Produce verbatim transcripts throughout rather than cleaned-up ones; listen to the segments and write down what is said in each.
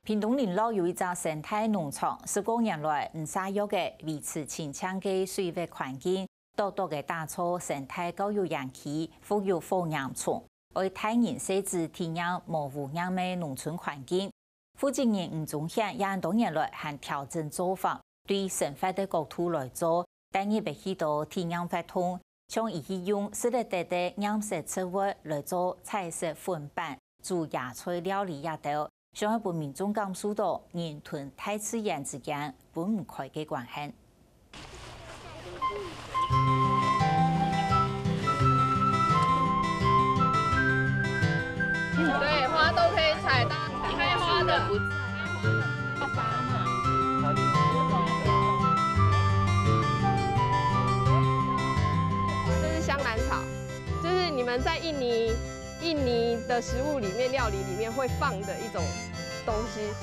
屏東麟洛有一隻生態農場，十過年來毋續約个維持清淨个水域環境，多多个打造生態教育園區，復育火蠅蟲，為大人細子體驗無污染个農村環境。負責人吳宗顯也恁多年來還調整做法，對生活个角度來做，帶入去到體驗活動，像佢去用食得得个黏色植物來做彩色粉粄，煮野菜料理這兜， 想愛分民眾感受到人同大自然之間分毋開个關係。對，花都可以採，大家採開花的。這是香蘭草，就是你們在印尼印尼的食物裡面、料理裡面會放的一種東西。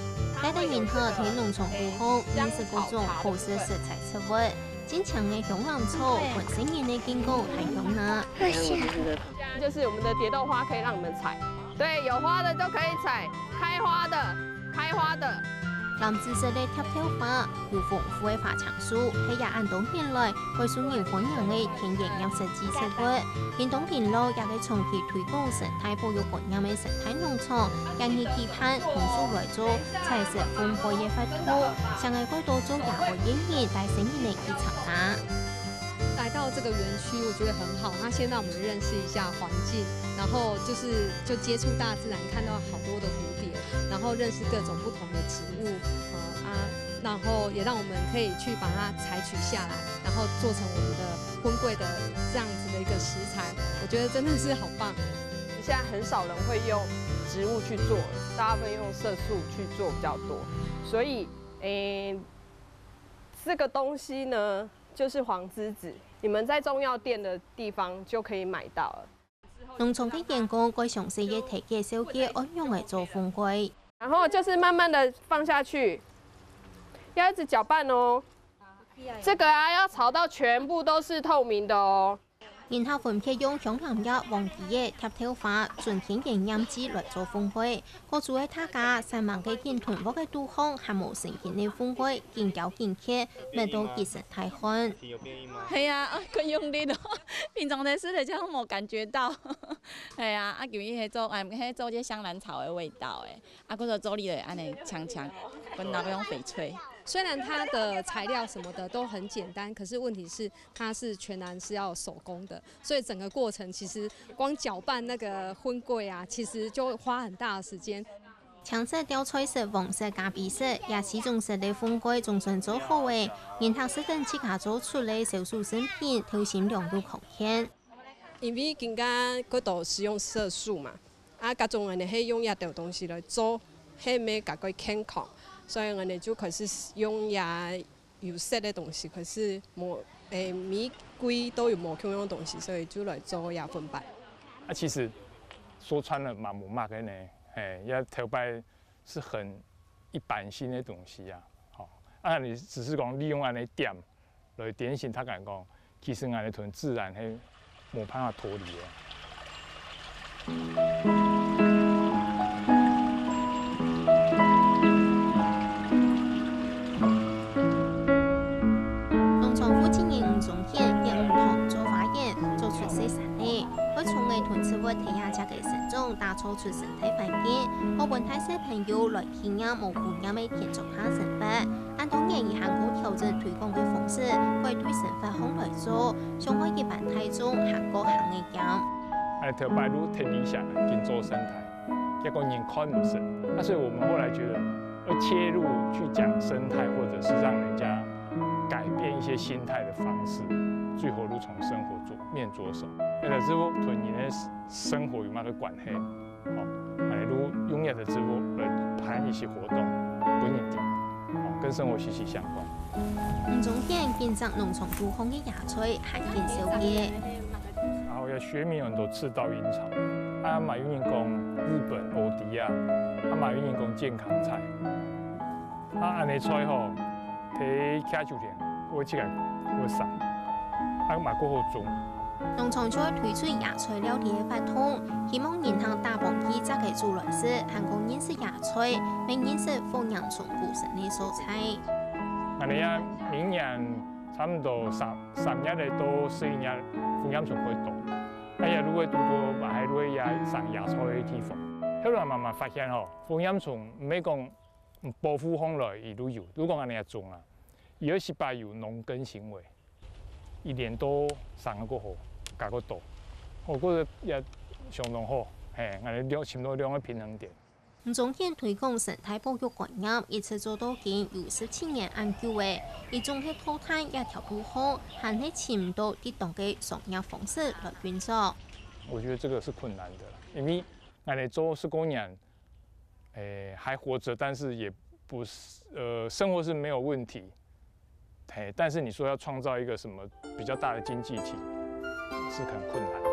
帶等人客在農場路項認識各種好食食材植物，真正个香蘭草，本身人个健康還香呢。就是我們的蝶豆花可以讓你們採，對，有花的就可以採，開花的，開花的。藍紫色个蝶豆花，有豐富个花青素，係也恁多年來 蓋受人歡迎个天然黏色基植物。屏東麟洛這個長期推廣生態保育觀念个生態農場，也係期盼同時來做彩色分配个活動，想愛蓋多做野外个人帶細人仔去參加。來到這個園區，我覺得很好，它先讓我們認識一下環境，然後就是就接觸大自然，看到好多的蝴蝶，然後認識各種不同的植物，呃啊，然後也讓我們可以去把它採取下來，然後做成我們的 婚桂的這樣子的一個食材，我覺得真的是好棒。現在很少人會用植物去做，大部分用色素去做比較多，所以，誒，這個東西呢，就是黃梔子，你們在中藥店的地方就可以買到了。農場个員工蓋詳細个提介紹佢愛仰仔做婚桂。然後就是慢慢的放下去，要一直攪拌哦。 這個啊，要炒到全部都是透明的哦。人客分別用香蘭葉、黃芪葉、蝶豆花、純天然黏劑來做分配，各組个大家煞猛个緊同屋个肚項還無成型个分配，緊攪緊㧒，搣到一身大汗。係啊，啊，更用力咯。平常在食个就無感覺到。係啊，啊，今日係做，哎，係做這香蘭草个味道，哎。 啊，故所做哩會恁呢強強，分人用翡翠。雖然它的材料什麼的都很簡單，可是問題是它是全然是要手工的，所以整個過程其實光攪拌那個婚桂啊，其實就花很大的時間。青色、吊菜色、黃色、咖啡色，這四種色个婚桂總算做好了。人客食等自家做出个小手成品，透心涼又康健。 因為今下過多使用色素嘛，啊，加上𠊎等係用這兜東西來做，係毋係較過健康，所以𠊎等就開始用這有色个東西，開始無，誒，每季都有無共樣个東西，所以就來做這分配。啊，其實說穿了嘛，無麼个呢，嘿，也頭擺是很一般性的東西啊，吼，啊，你只是講利用恁呢點 來點醒大家講，其實𠊎等同自然係無辦法脫離个。農場負責人吳宗顯，用毋同做花園，做出細山仔，愛從个同植物體下隻个生長，打造出生態環境，好分大細朋友來 體驗無污染个田莊下生活。恁多年佢還過調整推廣个方式，改對生活項來做，想愛一般大眾還過行得兼。哎，頭擺就忒理想个，緊做生態，結果人看毋識。那所以我們後來覺得，要切入去講生態，或者是讓人家改變一些心態的方式，最好就從生活做面着手。那這係同人个生活有麼个關係？ 吼，哎，就用這个植物來辦一些活動，分人知，吼，跟生活息息相關。吳宗顯緊摘農場肚項个野菜，還緊收割。然後也學名有很多赤道櫻草，啊，嘛有人講日本歐迪亞，啊，嘛有人講健康菜。啊，恁呢菜吼， 在溪水邊，會自家會生，啊嘛過好種，農場就會推出野菜料理个活動，希望人客打幫佢摘个煮來食，還過認識野菜，也認識豐源村古城个所在。恁呢啊，明年差毋多三三月个到四月，豐源村會到。哎呀，如果堵到，嘛還會也上野菜个地方。後來慢慢發現吼，豐源村毋係講保護項來一路有，如果恁呢種啊，有一百有農耕行為。 一年到三個好，加个多，我覺得也相當好，嘿，𠊎兩尋到兩個平衡點。吳宗憲推廣生態保育觀念，一直做到今有十七年恁久了，一種係靠大家也跳不好，還係尋毋到適當个商業方式來運作。我覺得這個是困難的啦，因為𠊎做十過年， 誒，還活著，但是也不是，呃，生活是沒有問題，嘿，但是你說要創造一個什麼比較大的經濟體，是很困難的。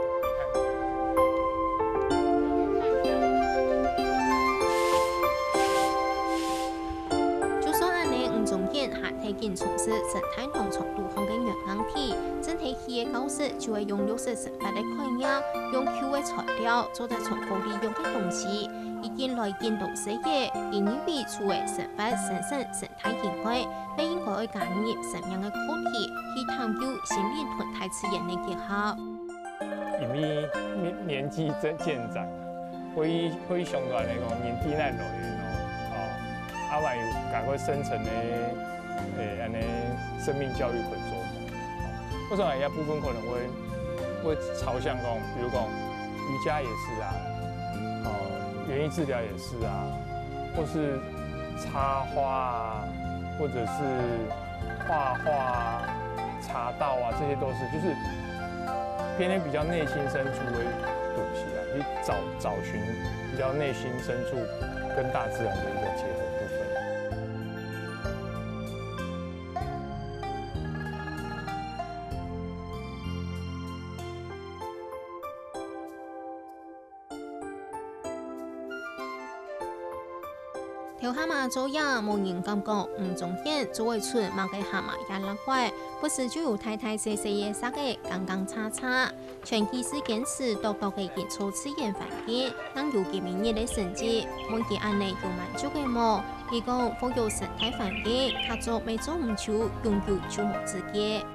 就算恁呢，吳宗憲還係緊從事生態農場肚項个軟硬體，正係佢个教室就係用綠色生活个概念，用舊个材料做得重複利用个東西， 已經來緊多歲个，佢認為除了生活生產生態以外，也應該愛加入生命个課題，去探究森林同大自然个結合。因為年年紀漸漸長，會會想到恁呢講，年紀恁老了咯，哦，啊還有加个深層个，誒，恁呢生命教育可以做。 我想這部分可能會會朝向講，比如講瑜伽也是啊，哦，園藝治療也是啊，或是插花啊，或者是畫畫啊、茶道啊，這些都是，就是偏偏比較內心深處的東西啊，去找找尋比較內心深處跟大自然的一個結合部分。 頭下嘛做呀，無人敢講吳宗憲做會出麼个下嘛也拉壞，不時就有大大細細个石仔扛扛叉叉。全佢係堅持獨獨个營造自然環境，正有今晡日个成績。問佢恁呢有滿足个無？佢講，保育生態環境，較早乜做毋出，永久就無資格。